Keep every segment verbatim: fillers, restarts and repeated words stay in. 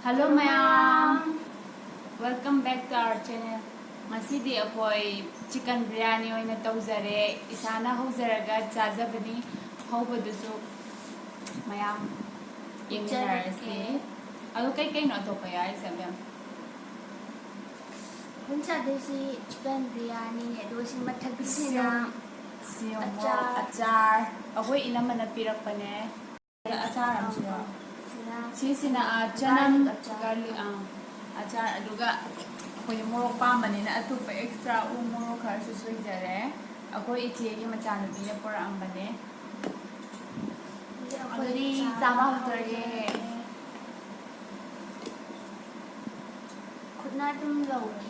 Hello ꯃꯌꯥꯝ, welcome back to our channel. ꯉꯁꯤꯗꯤ ꯑꯩꯈꯣꯏ chicken biryani ꯑꯣꯏꯅ ꯇꯧꯖꯔꯦ, ꯏꯁꯥꯅ ꯍꯧꯖꯔꯒ ꯆꯥꯖꯕꯅꯤ꯫ ꯍꯧꯕꯗꯨꯁꯨ ꯃꯌꯥꯝ ꯌꯦꯡꯃꯤꯟꯅꯔꯁꯤ꯫ ꯎꯠꯆꯔꯛꯀꯦ꯫ ꯑꯗꯣ ꯀꯩꯀꯩꯅꯣ ꯑꯇꯣꯞꯄ ꯌꯥꯎꯔꯤꯁꯦ ꯃꯦꯝ? ꯑꯩꯈꯣꯏꯅ ꯆꯥꯗꯣꯏꯁꯤ chicken biryani ꯅꯦ, ꯑꯗꯨꯒ ꯁꯤ ꯃꯊꯛꯀꯤꯁꯤꯅ ꯁꯤꯡ-, ꯁꯤꯡ ꯃꯣꯔꯣꯛ ꯑꯆꯥꯔ꯫ ꯑꯆꯥꯔ ꯑꯩꯈꯣꯏ ꯏꯅꯝꯃꯅ ꯄꯤꯔꯛꯄꯅꯦ꯫ ꯑꯆꯥꯔ ꯑꯃꯁꯨ ꯌꯥꯎ-, ꯁꯤꯅ ꯁꯤꯁꯤꯅ, ꯑ, ꯆꯅꯝ, garlic ꯑꯆꯥꯔ꯫ Garlic, ꯑꯥ, ꯑꯆꯥꯔ, ꯑꯗꯨꯒ ꯑꯩꯈꯣꯏꯗꯤ ꯃꯣꯔꯣꯛ ꯄꯥꯝꯕꯅꯤꯅ ꯑꯇꯣꯞꯄ extra ꯎ ꯃꯣꯔꯣꯛ ꯈꯔꯁꯨ ꯁꯣꯏꯖꯔꯦ꯫ ꯑꯩꯈꯣꯏ ꯏꯆꯦꯒꯤ ꯃꯆꯥꯅꯨꯄꯤꯅ ꯄꯨꯔꯛꯑꯝꯕꯅꯦ꯫ ꯑꯗꯨꯗꯤ ꯑꯩꯈꯣꯏ ꯆꯥꯕ ꯆꯥꯕ ꯍꯧꯖꯔꯒꯦ꯫ ꯍꯧꯖꯔꯒꯦ꯫ ꯈꯨꯠꯅ ꯑꯗꯨꯝ ꯂꯧꯔꯦ꯫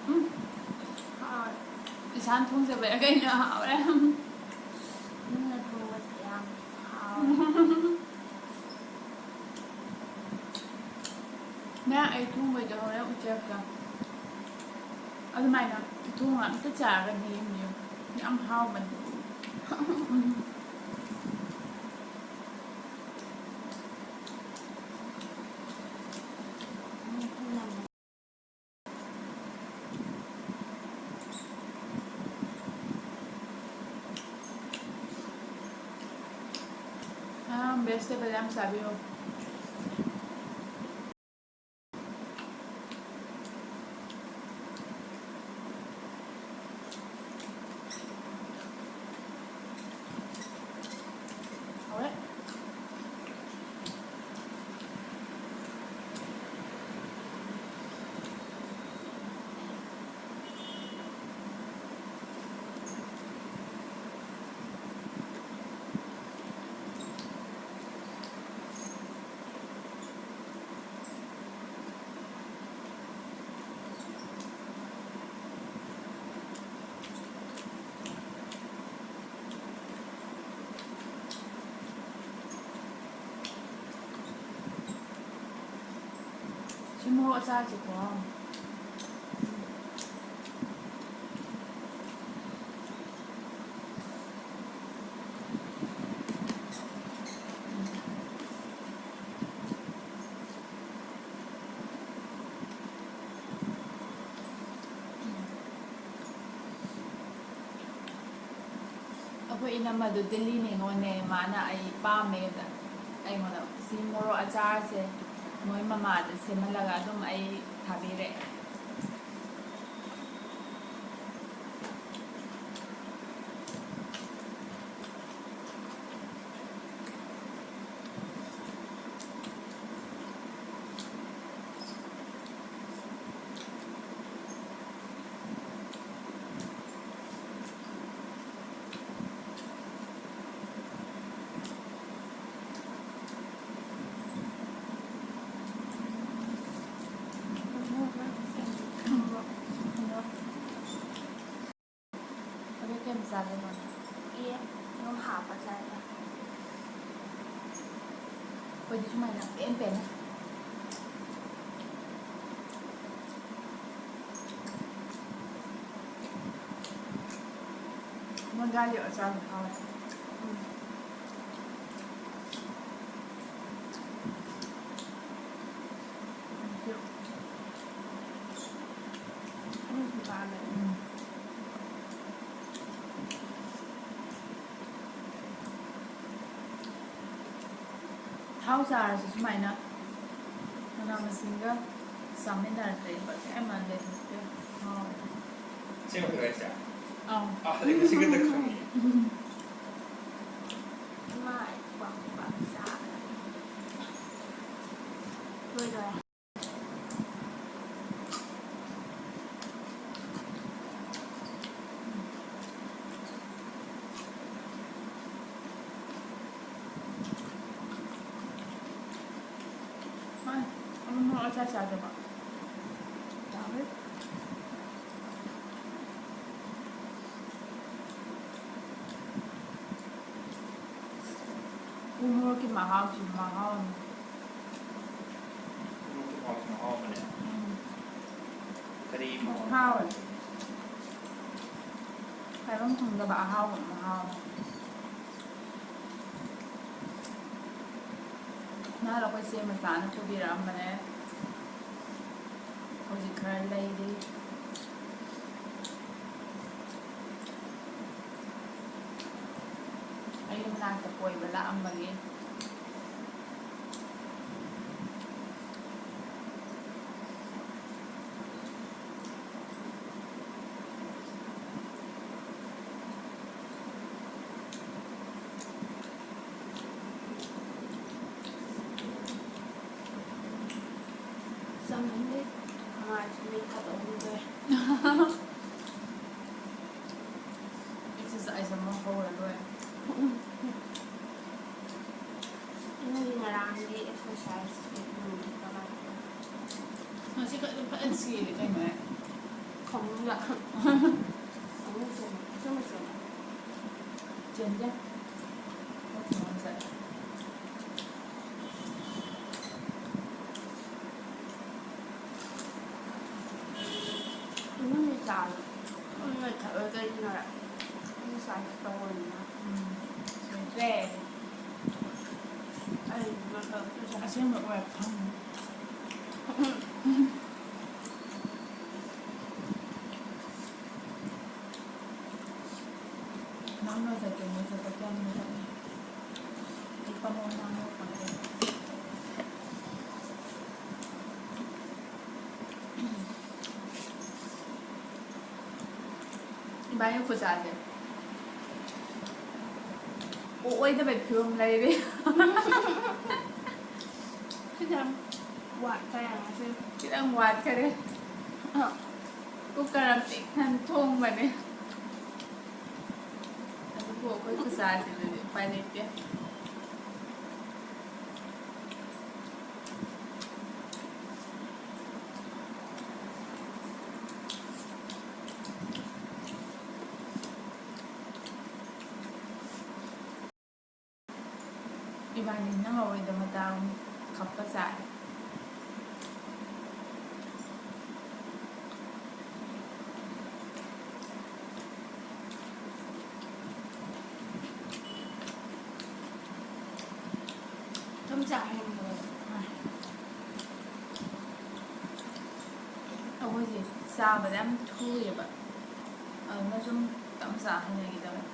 ꯎꯝ꯫ ꯍꯥꯎꯔꯦ꯫ ꯏꯁꯥꯅ ꯊꯣꯡꯖꯕꯩꯔꯥ ꯀꯩꯅꯣ ꯍꯥꯎꯔꯦ꯫ ꯅꯪꯅ ꯊꯣꯡꯕꯁꯦ ꯌꯥꯝ ꯍꯥꯎꯔꯦ꯫ ꯃꯌꯥꯝ ꯑꯩ ꯊꯣꯡꯕꯩꯗꯣ ꯍꯣꯔꯦꯟ ꯎꯠꯆꯔꯛꯀꯦ꯫ ꯑꯗꯨꯃꯥꯏꯅ ꯊꯣꯡꯉ ꯑꯝꯇ ꯆꯥꯔꯒꯗꯤ ꯌꯦꯡꯕꯤꯌꯨ꯫ ꯌꯥꯝ ꯍꯥꯎꯕꯅꯤ꯫ ꯑꯥ, vegetable ꯌꯥꯝ ꯆꯥꯕꯤꯌꯨ꯫ ꯍꯥꯎꯔꯦ꯫ ꯃꯣꯔꯣꯛ ꯑꯆꯥꯔꯁꯦꯀꯣ꯫ ꯑꯩꯈꯣꯏ ꯏꯅꯝꯃꯗꯨ ꯗꯤꯜꯂꯤ ꯅꯤꯉꯣꯜꯅꯦ, ꯃꯥꯅ ꯑꯩ ꯄꯥꯝꯃꯦꯗ ꯑꯩꯉꯣꯟꯗ ꯁꯤ ꯃꯣꯔꯣꯛ ꯑꯆꯥꯔꯁꯦ ꯃꯣꯏ ꯃꯃꯥꯗ ꯁꯦꯝꯍꯜꯂꯒ ꯑꯗꯨꯝ ꯑꯩ ꯊꯥꯕꯤꯔꯛꯑꯦ꯫ ꯑꯗꯨ ꯀꯩꯝ ꯆꯥꯗꯦ ꯃꯥ꯫ ꯑꯦ, ꯑꯗꯨꯝ ꯍꯥꯞꯄ ꯆꯥꯏꯗ꯫ ꯑꯩꯈꯣꯏꯗꯤ ꯁꯨꯃꯥꯏꯅ ꯄꯦꯟ ꯄꯦꯟꯅ꯫ ꯃꯣꯏ ꯒꯥꯔꯤ ꯑꯆꯥꯔꯗꯣ ꯍꯥꯎꯋꯦ꯫ ꯎꯝ꯫ ꯎꯝ꯫ ꯊꯥꯎ ꯆꯥꯔꯁꯨ ꯁꯨꯃꯥꯏꯅ ꯃꯅꯥ ꯃꯁꯤꯡꯒ ꯆꯥꯃꯤꯟꯅꯔꯗꯤ ꯂꯩꯕ ꯀꯌꯥꯝ ꯃꯥꯟꯗꯦ꯫ ꯍꯥꯎꯋꯦ꯫ ꯑꯁꯦꯡꯕꯒꯤꯔꯣ ꯍꯥꯏꯁꯦ? ꯑꯥꯎ꯫ ꯑꯥ, ꯑꯗꯩ ꯉꯁꯤ ꯈꯛꯇ ꯈꯪꯉꯤ꯫ ꯎꯝ꯫ ꯏꯃꯥ, ꯑꯩ ꯈꯨꯕꯥꯛ ꯈꯨꯕꯥꯛ ꯆꯥꯕꯅ ꯂꯣꯏꯗꯣꯔꯦ꯫ ꯍꯣꯏ, ꯑꯃꯨꯛ ꯃꯣꯔꯣꯛ ꯑꯆꯥꯔ ꯆꯥꯗꯕ꯫ ꯆꯥꯎꯔꯦ꯫ ꯎ ꯃꯣꯔꯣꯛꯀꯤ ꯃꯍꯥꯎꯁꯤ ꯃꯍꯥꯎ ꯑꯃ꯫ ꯍꯥꯎꯁꯨ ꯍꯥꯎꯕꯅꯦ꯫ ꯎꯝ꯫ ꯀꯔꯤ ꯃꯍꯥꯎ? ꯍꯥꯎꯋꯦ꯫ ꯍꯥꯏꯐꯝ ꯈꯪꯗꯕ ꯑꯍꯥꯎꯕ ꯃꯍꯥꯎ꯫ ꯅꯍꯥꯟ ꯑꯩꯈꯣꯏ ꯆꯦ ꯃꯆꯥꯅ ꯄꯨꯕꯤꯔꯛꯑꯝꯕꯅꯦ꯫ ꯍꯧꯖꯤꯛ ꯈꯔ ꯂꯩꯔꯤ꯫ ꯑꯩ ꯃꯅꯥꯛꯇ ꯀꯣꯏꯕ ꯂꯥꯛꯑꯝꯕꯒꯤ꯫ ꯆꯥꯃꯟꯕꯩ ꯈꯅꯥꯎꯁꯤ ꯃꯦꯠꯈꯠꯂꯛꯑꯝꯗ꯭ꯔꯦ꯫ Exercise ꯑꯃ ꯍꯧꯔ ꯂꯣꯏꯔꯦ꯫ ꯎꯝ꯫ ꯅꯪꯒꯤ ꯉꯔꯥꯡꯒꯤ exercise ꯀꯤ ꯅꯨꯃꯤꯠꯇꯣ ꯀꯃꯥꯏꯅ ꯇꯧꯒꯦ? ꯉꯁꯤ ꯈꯛꯇ ꯐꯖꯅ ꯆꯦꯜꯂꯦ ꯀꯩꯅꯣ ꯑꯩ꯫ ꯈꯣꯡꯎꯞꯂ? ꯈꯣꯡꯎꯞ ꯆꯦꯟꯕ, ꯑꯆꯨꯝꯕ ꯆꯦꯟꯕ꯫ ꯆꯦꯟꯗꯦ꯫ ꯑꯩ ꯈꯣꯡꯎꯞ ꯆꯠꯂꯦ꯫ ꯏꯃꯨꯡꯒꯤ ꯆꯥꯗꯣ ꯁꯨꯝ ꯅꯣꯏꯈꯠꯂꯣꯏ ꯀꯩꯒꯤꯅꯣ ꯍꯥꯏ? Exercise ꯇꯧꯕꯅꯤꯅ꯫ ꯎꯝ꯫ ꯁꯣꯏꯗ꯭ꯔꯦ꯫ ꯑꯩ ꯅꯣꯏꯈꯠꯂꯛꯇꯣꯏꯁꯦ꯫ ꯑꯁꯦꯡꯕ ꯑꯣꯏꯔ ꯐꯪꯉꯤ꯫ ꯅꯪ ꯅꯣꯏꯈꯠꯀꯦ, ꯅꯣꯏꯈꯠꯄ ꯀꯌꯥꯝ ꯅꯣꯏꯈꯠꯅꯤ? ꯑꯩ ꯄꯥꯃꯣꯟ ꯅꯥꯝꯃ ꯐꯪꯉꯦ꯫ ꯏꯕꯥꯅꯤ ꯈꯨꯠꯁꯥꯁꯦ ꯑꯣꯛꯑꯣꯏꯗꯕꯩ ꯐꯤꯕꯝ ꯂꯩꯔꯦ꯫ ꯈꯤꯇꯪ ꯋꯥꯠꯈꯔꯦ ꯉꯁꯤ꯫ ꯈꯤꯇꯪ ꯋꯥꯠꯈꯔꯦ꯫ ꯑ꯫ Cooker ꯑꯃ ꯄꯤꯛ ꯊꯟ ꯊꯣꯡꯕꯅꯦ꯫ ꯑꯗꯨꯕꯨ ꯑꯩꯈꯣꯏ ꯈꯨꯠꯁꯥꯁꯤꯗꯗꯤ ꯎꯄꯥꯏ ꯂꯩꯇꯦ꯫ ꯏꯕꯥꯅꯤ ꯅꯪꯍꯧꯔꯣꯏꯗ ꯃꯇꯥꯒꯨꯝ ꯈꯞꯄ ꯆꯥꯔꯦ꯫ ꯑꯩꯈꯣꯏꯁꯦ ꯆꯥꯕꯗ ꯌꯥꯝ ꯊꯨꯏꯌꯦꯕ, ꯑꯗꯨꯅ ꯁꯨꯝ ꯇꯞ ꯆꯥ ꯍꯩꯅꯈꯤꯗꯕꯅꯤ꯫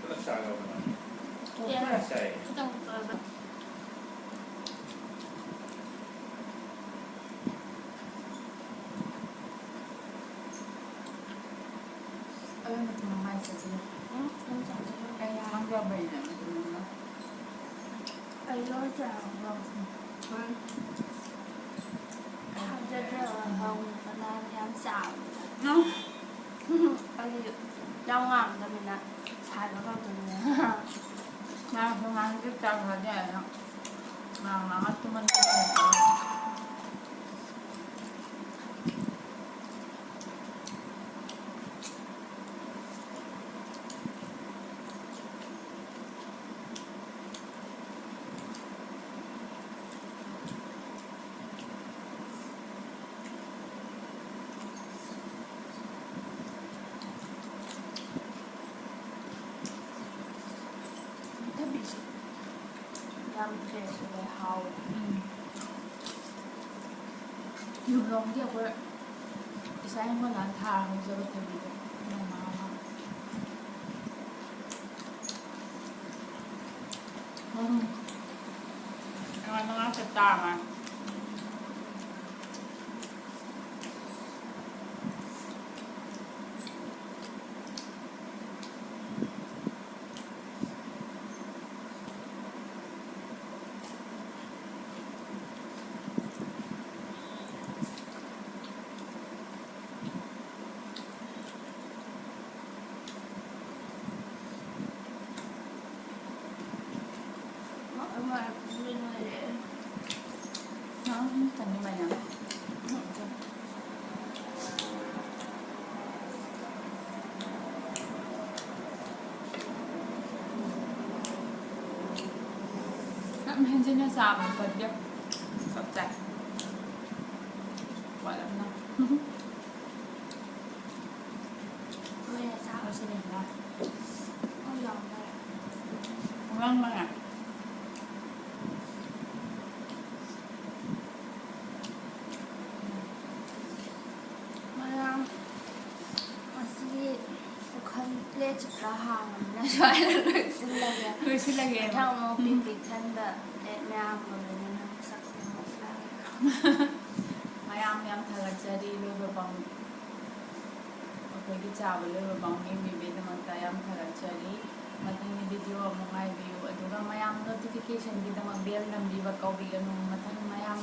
ꯄꯨꯂꯞ ꯆꯥꯈ꯭ꯔꯕ ꯅꯪ? ꯈꯔ ꯆꯥꯏ꯫ ꯈꯤꯇꯪ ꯆꯥꯕ꯫ ꯑꯗꯨ ꯃꯇꯨꯝ ꯃꯃꯥꯏ ꯆꯠꯁꯤꯜꯂꯦ꯫ ꯎꯝ, ꯑꯗꯨꯝ ꯆꯥꯁꯤꯜꯂꯣ꯫ ꯀꯌꯥ ꯍꯥꯡꯖꯕꯩꯅꯦ ꯃꯇꯨꯝ ꯑꯃ꯫ ꯂꯣꯏ ꯆꯥꯔꯕꯣ? ꯍꯣꯏ꯫ ꯊꯥꯖꯗꯕ ꯍꯧꯕꯅ ꯌꯥꯝ ꯆꯥꯕ꯫ ꯎꯝ꯫ ꯑꯩꯗꯤ ꯌꯥꯝ ꯉꯥꯡꯗꯕꯅꯤꯅ ꯁꯥꯏꯕ ꯈꯛꯇꯅꯤꯅ꯫ ꯉꯥꯡꯁꯨ ꯉꯥꯡꯗꯦ, ꯆꯥꯛ ꯆꯥꯗꯦ ꯍꯥꯏꯅ꯫ ꯉꯥꯡ ꯉꯥꯡꯉ ꯇꯨꯝꯃꯟ ꯇꯨꯝꯃꯟ ꯇꯧꯔꯦ꯫ ꯊꯕꯤꯁꯦ ꯌꯥꯝ fresh ꯑꯣꯏ, ꯍꯥꯎꯋꯦ꯫ ꯎꯝ꯫ ꯌꯨꯝꯂꯣꯝꯒꯤ ꯑꯩꯈꯣꯏ ꯏꯁꯥ ꯍꯤꯡꯒꯣꯜꯗ ꯊꯥꯔ ꯍꯧꯖꯕ ꯊꯕꯤꯗꯣ ꯌꯥꯝ ꯍꯥꯎꯋꯦ꯫ ꯎꯝ꯫ ꯃꯉꯥ ꯃꯉꯥ ꯆꯞ ꯆꯥꯔꯕ꯫ ꯌꯥꯝ ꯍꯦꯟꯖꯤꯟꯅ ꯆꯥꯕ ꯐꯠꯇꯦ꯫ ꯆꯞ ꯆꯥꯏ꯫ ꯋꯥꯠꯂꯝꯅ꯫ ꯂꯣꯏꯔꯦ ꯆꯥꯕ꯫ ꯂꯣꯏꯁꯤꯜꯂꯦ ꯍꯥꯏꯕ꯫ ꯑꯣ, ꯌꯥꯝ ꯂꯩꯔꯦ꯫ ꯑꯉꯥꯡ ꯃꯉꯥ꯫ ꯃꯌꯥꯝ ꯑꯁꯤꯒꯤ ꯄꯨꯈꯝ plate ꯁꯤ ꯄꯨꯔꯥ ꯍꯥꯡꯉꯕꯅꯤꯅ ꯁ꯭ꯋꯥꯏꯗ ꯂꯣꯏꯁꯤꯜꯂꯒꯦ꯫ ꯂꯣꯏꯁꯤꯜꯂꯒꯦ꯫ ꯃꯊꯪ ꯑꯃꯨꯛ ꯎꯝ꯫ ꯄꯤꯛ ꯄꯤꯛ ꯊꯟꯕ plate ꯃꯌꯥꯝꯒ ꯂꯣꯏꯅꯅ ꯃꯁꯛꯁꯦ ꯑꯃꯨꯛ ꯎꯠꯂꯛꯑꯒꯦ꯫ ꯃꯌꯥꯝ ꯌꯥꯝ ꯊꯥꯒꯠꯆꯔꯤ ꯂꯣꯏꯕ ꯄꯥꯎ-, ꯑꯩꯈꯣꯏꯒꯤ ꯆꯥꯕ ꯂꯣꯏꯕ ꯄꯥꯎ ꯌꯦꯡꯕꯤꯕꯒꯤꯗꯃꯛꯇ ꯌꯥꯝ ꯊꯥꯒꯠꯆꯔꯤ꯫ ꯃꯊꯪꯒꯤ video ꯑꯃꯨꯛ ꯉꯥꯏꯕꯤꯌꯨ꯫ ꯑꯗꯨꯒ ꯃꯌꯥꯝ Notificationꯒꯤꯗꯃꯛ bell ꯅꯝꯕꯤꯕ ꯀꯥꯎꯕꯤꯒꯅꯨ꯫ ꯃꯊꯪ ꯃꯌꯥꯝ